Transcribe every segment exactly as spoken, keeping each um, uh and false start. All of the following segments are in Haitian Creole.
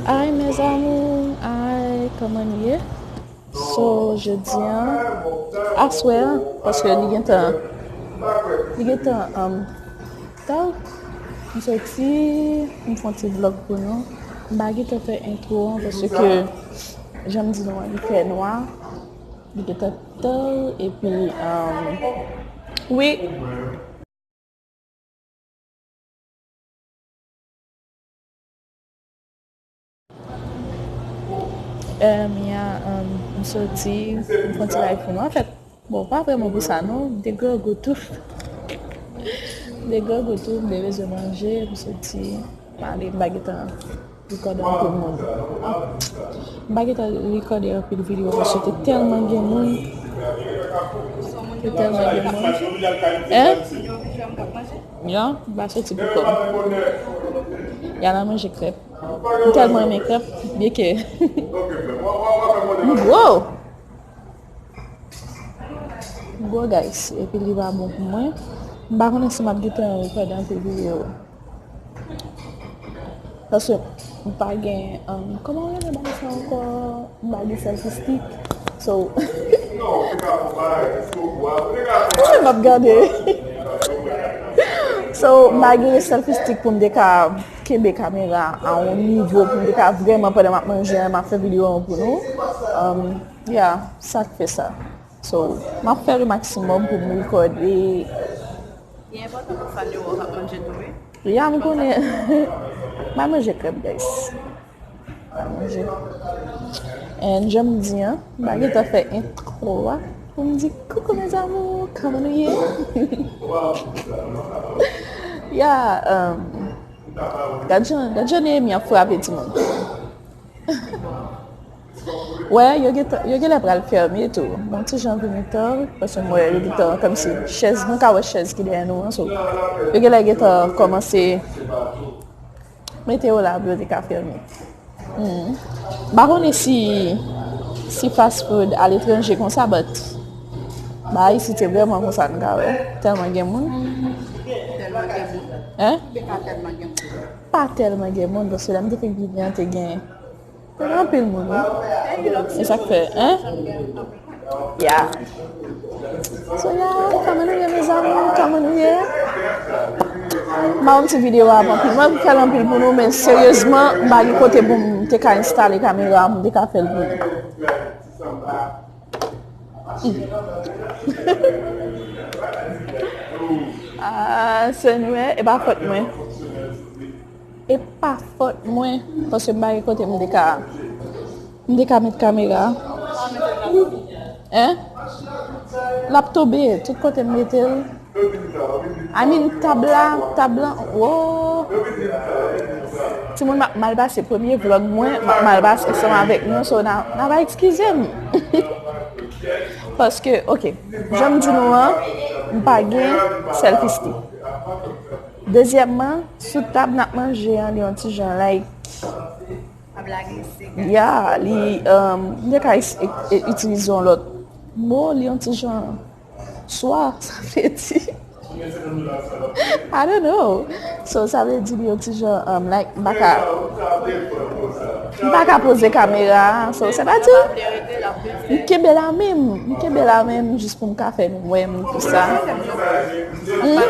Ay, mes amours, ay, kòman nou ye? So, jodi an, aswè an, paske li gentan, li gentan, um, ta, m soti, m fè yon ti vlog pou nou. M pa gentan fè entwo an, paske, jan m di nou an, li fè nwa, li gentan ta, epi, um, wi. Em, ya, em, m soti, m fè yon ti live pou nou. Anfèt, bon, pa vrèman pou sa, non. M te grangou tou. M te grangou tou, m te bezwen manje, m soti, m ale, m pa gentan rekòde anpil moun. Ah, m pa gentan rekòde anpil videyo, paske te tèlman gen moun. Te tèlman gen moun. Hein? Ya, m pa soti pou kò m. Ya, n a manje krèp. M tèlman renmen krèp, byen ke m gwo. M gwo, guys. Epi li pa bon pou mwen. M pa konnen si m ap gentan rekòde anpil videyo. Paske m pa gen, um, kòman yo rele bagay sa ankò? M pa gen selfie stick. So, wi, m ap gade. So, m pa gen selfie stick pou m te ka kenbe kamera a yon nivo pou m te ka vrèman, pandan m ap manje an, m ap fè videyo an pou nou. Um, yeah, sa k fè sa. So, m ap fè le maximum pou m rekòde. Li enpòtan pou fan yo wè w ap manje tou, wi. Ya, m konnen. M a manje krèp, guys. M a manje. And jan m di an, m pa gentan fè entwo a pou m di, "Coucou mes amours, kòman nou ye?" Ya, um, gad jan, gad jan Nehemie ap frape timoun. Wè, yo gentan, yo genlè pral fèmen tou. Bon, ti jan vini tan, paske m wè yo gentan, kòmsi chèz, nou ka wè chèz ki dèyè nou an, so, yo genlè gentan kòmanse mete yo la pou yo te ka fèmen. Hmm. M pa konnen si, si fast food aletranje konsa, but ba isit se vrèman konsa nou ka wè. Tèlman gen moun. Tèlman gen moun. Hein? Oubyen pa tèlman gen moun. Pa tèlman gen moun, paske lè m te fin vini an, te gen, te gen anpil moun, wi. E sa k fè, hein? Ya. So, ya, kòman nou ye, mes amours? Kòman nou ye? M ap fè yon ti videyo a anpil. Mwen fè l anpil pou nou, men seryezman, m pa gen kote pou m te ka enstale kamera a, pou m te ka fè l pou nou. Ah, sè nwè, e pa fòt mwen. E pa fòt mwen, paske m pa gen kote m te ka, m te ka met kamera. Hein? L ap tonbe, tout kote m mete l. I mean, tab la, tab la, oh. Timoun, m ap mal pase premye vlog mwen, m ap mal pase ansanm avèk nou, so n a, n a va eskize m. Paske, ok, jan m di nou an, m pa gen selfie stick. Dezyèmman, sou tab n ap manje an, li yon ti jan, like, ap lage sik. Ya, li, um, m te ka is- e- e- itilize yon lòt mo, li yon ti jan swa, sa vle di. I don't know. So, sa vle di li yon ti jan, um, like, m pa ka, m pa ka poze kamera a. So, se pa di, m kenbe la menm, m kenbe la menm, jis pou m ka fè nou wè m, tout sa. Hmm?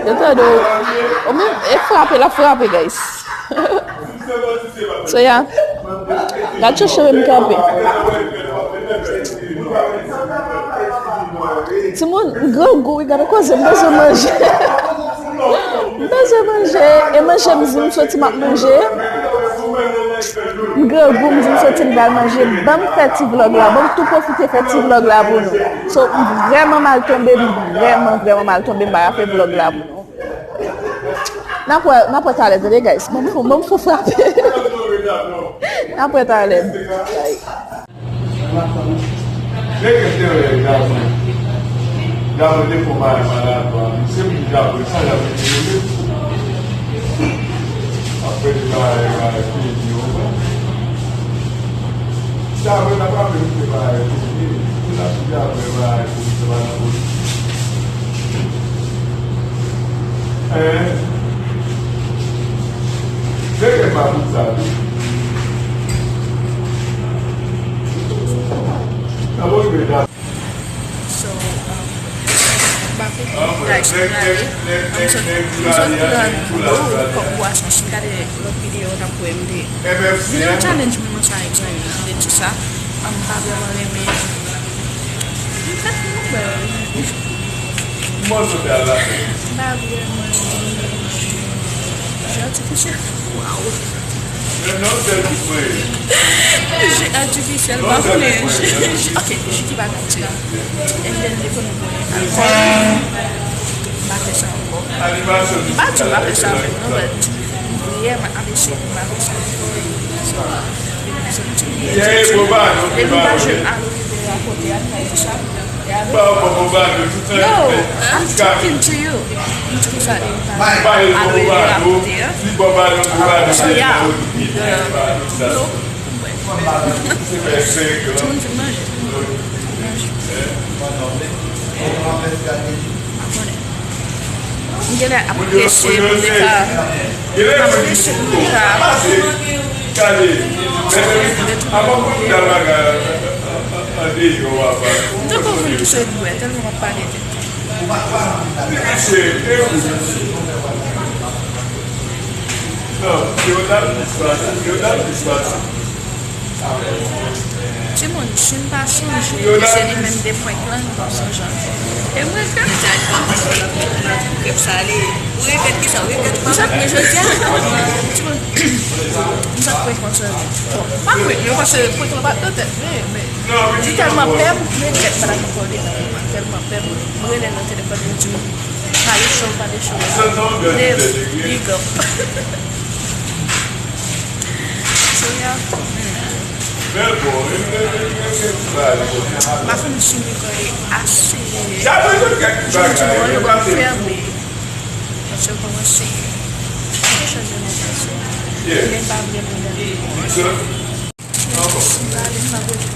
Yo tande w. Ou menm, e frape, l ap frape, guys. So, ya. Gad chèche m kanpe. Timoun, m grangou, wi, gade koze, m bezwen manje. M bezwen manje, e manje m di m soti m ap manje. M grangou, m di m soti m pral manje. Ban m fè ti vlog la, ban m tou pwofite fè ti vlog la pou nou. So, m vrèman mal tonbe, m vrèman, vrèman mal tonbe, m pa ka fè vlog la pou nou. N ap wè, n ap wè talè, tande, guys. Ban m fè, ban m fè frape. N ap wè talè. Bye. Nèg entèryè Gabriel. Gabriel te fè yon bagay maladwa. Se moun Gabriel, sa Gabriel te rele. Apre li bagay, bagay, peyi yo. Gabriel ap raple li te bagay, peyi. Pou la, si Gabriel bagay, pou li te bagay, pou li. Hein? Teke pa pou sa tou. Nan bon, mwen la. So, um, Mbappe, guys, mwen ale. Mwen sot, mwen sot pran dlo kòk bwason. Si m gade lòt videyo, w ap wè m te. M te yon challenge mwen, mwen sa egzame. M te di sa. M pa vrèman renmen. M pa vrèman renmen. M pa vrèman renmen. Jè atifisyèl. Waw. Jè atifisyèl, m pa konnen. Jè, jè, ok, jè ki pa ka tire. And then, li konn bwè alkòl. M pa fè sa ankò. M pa di m pa fè sa avè w, non, but m vrèman ap eseye pou m pa fè sa ankò. So, depi m soti, depi m pa jwenn aloe vera kote a, m pa di sa. Yo, I'm talking to you. M di konsa, aloe vera kote a. So, yeah. Yo. Timoun fin manje. Manje. M genlè ap prese pou m te ka, m ap prese pou m te ka. M tankou moun ki sot bwè, tèlman m ap pale tèt. Timoun, si n pa sonje ke se li menm te prank lan, nou p ap sonje ankò. E m regrèt. Ou regrèt kisa? Ou regrèt kisa? Ou regrèt ou pa prank mwen jodi a? Timoun, m sot prank lan sèlman. Bon, pa prank, yo panse prank lan pa t nan tèt, men, men, li tèlman pè m, m regrèt m pa t ap ankò li nan moman. Tèlman pè m, m rele l nan telefòn, m di, pale cho, pale cho. Dave, big up. Seyè, m pa konn si m kòrèk ase. Jodi a, yo pral fèmen. Paske yo kòmanse fè chanje nan pase. Men m pa vrèman gade. Si m pa ale, m pa prete